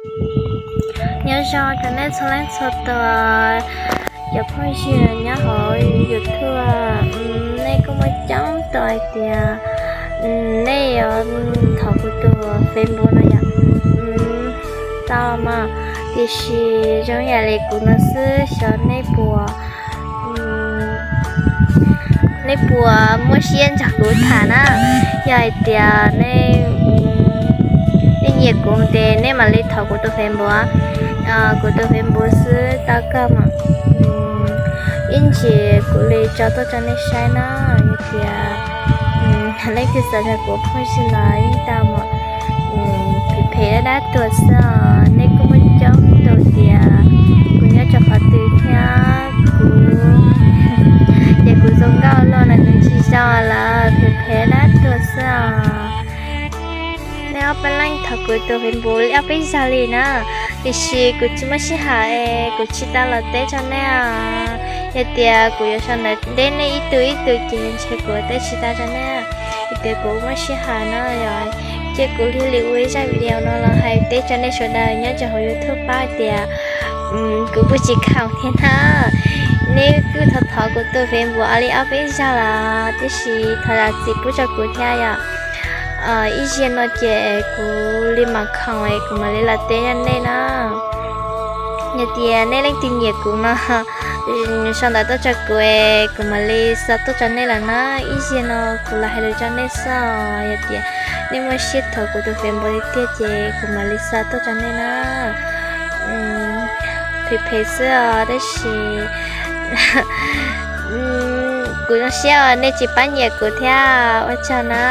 Nyob zoo rau nej txhua leej txhua tus, cov phooj ywg nyob hauv YouTube, nej kuj muaj coob tus hais tias nej yuav thov kuv tus Facebook no yom. Tau mas, tiam sis zoo yam li kuv no xwb, xyov nej puas nej puas muaj siab nrog kuv tham na. Yog hais tias nej nyiam kuv ces nej mam li thov kuv tus Facebook, kuv tus Facebook xwb tau kawg mas. Ib ntsis kuv li tso tuaj rau nej saib na. Yog tias leej twg xav nrog kuv phooj ywg los yeej tau mas. Phem phem dab dab tuag xwb os, nej kuj muaj coob tus tias kuv nyob rau qhov twg thiab kuv, ces kuv zoo nkauj luaj na kuv tsis zoo lawm, phem phem dab dab tuag xwb os. Nej ob peb leej thov kuv tus Facebook li ob peb zaug li na, tiam sis kuv tsis muaj sij hawm es kuv tsis tau los teb rau nej os. Yog tias kuv yuav sau ntawv teb nej ib tug ib tug ces ntshe kuv teb tsis tau rau nej. Yog tias kuv muaj sij hawm no yog ces kuv thiaj li ua ib zaj video no los hais teb rau nej sawv daws nyob rau hauv YouTube paub hais tias kuv kuj tsis khoom thiab na. Neb kuj thov thov kuv tus Facebook li ob peb zaug lawm tiam sis thov zam txim pub rau kuv thiab yom. Ib zaug no ces kuv li mam khoom es kuv mam li los teb rau nej na. Yog tias nej leej twg nyiam kuv no sau ntawv tuaj rau kuv es kuv mam li xa tuaj rau nej lawm na. Ib zaug no kuv los hais lus rau nej xwb os, yog tias nej muaj siab thov kuv tus Facebook tiag tiag ces kuv mam li xa tuaj rau nej na. Phem phem xwb os tab sis kuv zoo siab uas nej tsis pab nyiam kuv thiab, ua tsaug na.